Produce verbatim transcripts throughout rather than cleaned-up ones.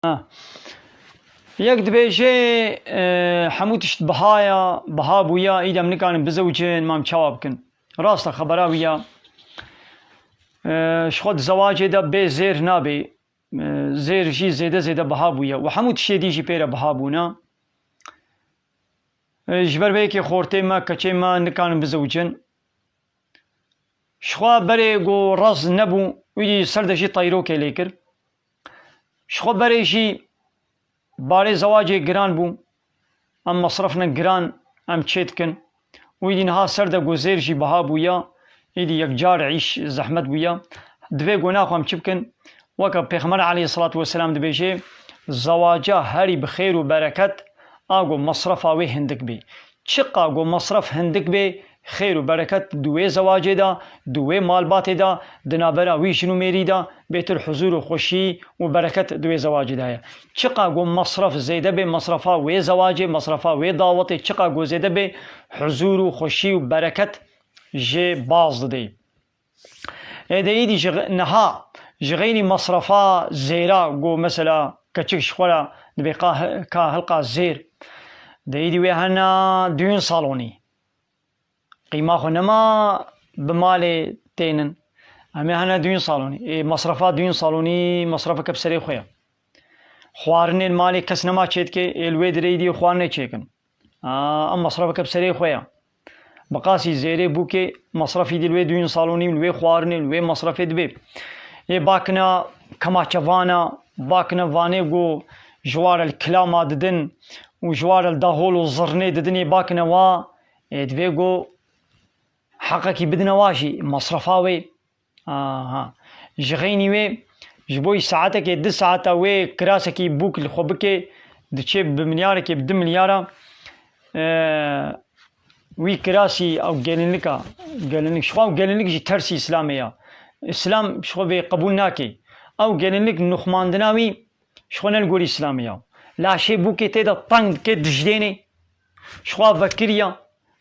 Ha. Yek dibêje, e, hemû tişt biha ya, biha bûya, îdî em nikarin bizewicin, ma em çawa bikin? Rast e, xebera wî ya. E, ji xwe di zewacê de bê zêr nabê. E, zêr jî zêde zêde biha bûye û hemû tiştê dî jî pê re biha bûne. E, ji ber vê yekê xortê me, keçê me nikarin bizewicin. Ji xwe berê ku rez nebû, wî dî ser de jî teyrokê lê kir. Ji xwe berê jî barê zewacê giran bû. Em mesrefine giran em çê dikin. Wî dî niha ser de ku zêr jî biha bûya, îdî yekcar îş zehmet bûya. Divê ku naxwe em çi bikin? Weke Pêxember aleyhisselatu vesselam dibêje, zewaca herî bi xêr û bereket a ku mesrefa wê hindik bê. Çiqa ku mesref hindik bê, xêr û bereket di wê zewacê de, di wê malbatê de, di navbera wî jin û mêrî de, bêtir huzûr û xweşî û bereket di wê zewacê de heye. Çiqa ku mesref zêde bê, mesrefa wê zewacê, mesrefa wê dawetê, çiqa ku zêde bê, huzûr û xweşî û bereket jê baz didê. Ê de îdî ji niha, ji xeynî mesrefa zêra, ku mesela keçik ji xwe re dibê ka, ka hilqa zêr. De îdî wê hene düğün salonî. Qîma xwe nema bi malê tênin. Em ê hene düğün salonî. Ê, mesrefa düğün salonî, mesrefeke bi serê xwe ye. Xwarinên malê kes nema çêdike, ê li wê dirê îdî xwarinê çêkin. A, em mesrefeke bi serê xwe ye. Bi qasî zêrê bûkê, mesrefî dî li wê düğün salonî, li wê xwarinê, li wê mesrefê dibê. Ê bakina kemaçevana, bakina vanê ku ji wa re li kilama didin û ji wa re li dahol û zirnê didin, ê bakina wa, ê divê ku heqekî bidine wa jî, mesrefa wê. Aha. Ji xeynî wê, ji bo saetekê, du saeta wê kirasekî bûk li xwe bike, diçe bi milyarekê, bi du milyara, e, wî kirasî ew gelinlika, gelinlik, ji xwe ew gelinlik jî tersî Îslamê ya. Îslam ji xwe vê qebûl nake. Ew gelinlik nuxmandina wî ji xwe ne li gorî Îslamê ya. Laşê bûkê tê de teng dike dijdênê. Ji xwe vekiriya.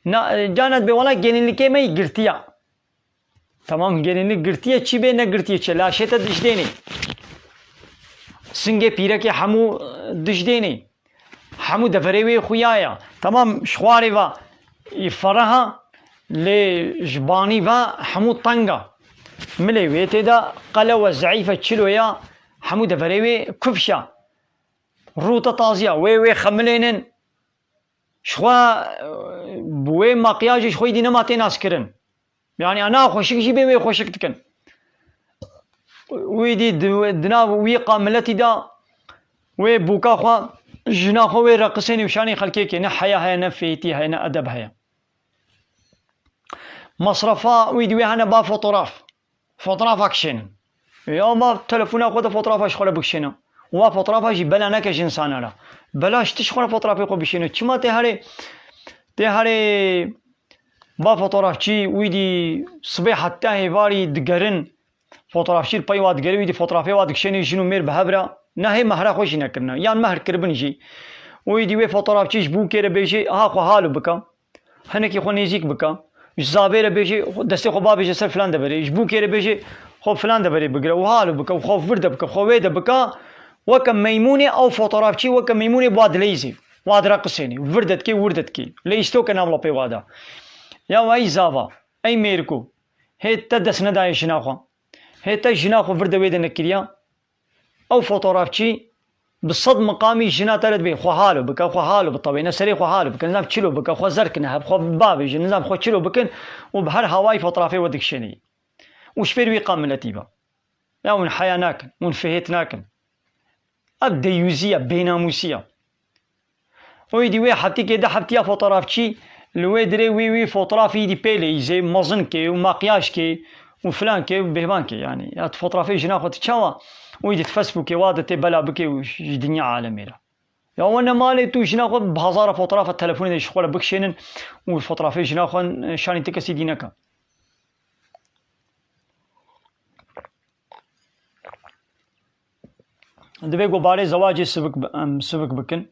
Na, cana dibê wela gelinlikê me yî girtiya. Tamam, gelinlik girtiye çi bê, ne girtiye çi. Laşê te dijdênê. Singê pîrekê hemû, e, dijdênê. Hemû deverê wê xuya ya. Tamam, ji xwarê ve, e, fereha, lê ji banî ve hemû tenga. Milê wê tê de qelewe, zeîfe, çilo ya, hemû deverê wê kufşa. Rû te taziya, wê, wê xemilênin. Ji xwe, e, bi wê makyajê ji xwe yî dî nema tê naskirin. Yani ana xweşik jî bê wê xweşik dikin. Wî dî di, di nav wî qa miletî de wê bûka xwe, jina xwe wê reqisênê û şanê xelkê kê. Ne heya heye, ne fêtî heye, ne edeb heye. Masrafa wî dî wê hene ba fotoğraf. Fotoğrafa kişênin. Ya ma telefona xwe de fotoğrafa ji xwe re bikişêne. Wa fotoğrafa jî bela neke ji insana re. Bela ji tişt xwe re fotoğrafê xwe bişêne. Çima tê herê, tê herê ba fotoğrafçî wî dî sibê heta hêvarî digerin. Fotoğrafçî li pey wa digere, wî dî fotoğrafê wa dikişêne jin û mêr bi hev re. Nehê mehra xwe jî nekirine. Yan mehr kiribin jî. Wî dî wê fotoğrafçî ji bûkê re bêjê, ha xwe halo bike. Hinekî xwe nêzîk bike. Ji zavê re bêjê, destê xwe babêje ser filan deverê. Ji bûkê re bêjê, xwe filan deverê bigire. Wiha li bike, xwe vir de bike, xwe wê de bike. Weke meymûnê ew fotoğrafçî, weke meymûnê wa dileyzê. Wa direqisênê. Vir de dikê, wir de dikê. Lê îstoke nav lapê wa de. Ya ey zava, ey mêriko. Hê te dest nedaye jina xwe. Hê te jina xwe vir de wê de nekiriya. Ew fotoğrafçî bi sed miqamî jina te re dibê, xwe halo bike, xwe halo bitewêne, serê xwe halo bike, nizam çilo bike, xwe zerkine heb, xwe bavêje, nizam xwe çilo bikin û bi her hawayî fotoğrafê we dikişênî. Û ji pêr wî qa miletî be. Ya hûn heya nakin, hûn fihêt nakin. Ev deyûzî ye, bênamûsî ye. Û êdî wê heftîkê de heftiya fotoğrafçî li wê dirê wî, wî fotoğrafî êdî pê leyîzê, mezin kê û makyaj kê û filan kê û bêhban kê, yanî. Ya tu fotoğrafê jina xwe tu çawa? Û êdî tu Facebookê wa de tê bela bikê û ji dinya alemê re. Ya we ne malê tu jina xwe bi hazara fotoğrafa telefonê de ji xwe re bikişênin û fotoğrafê jina xwe şanî ti kesî dî neke. Divê ku barê zewacê sivik bi-, em sivik bikin.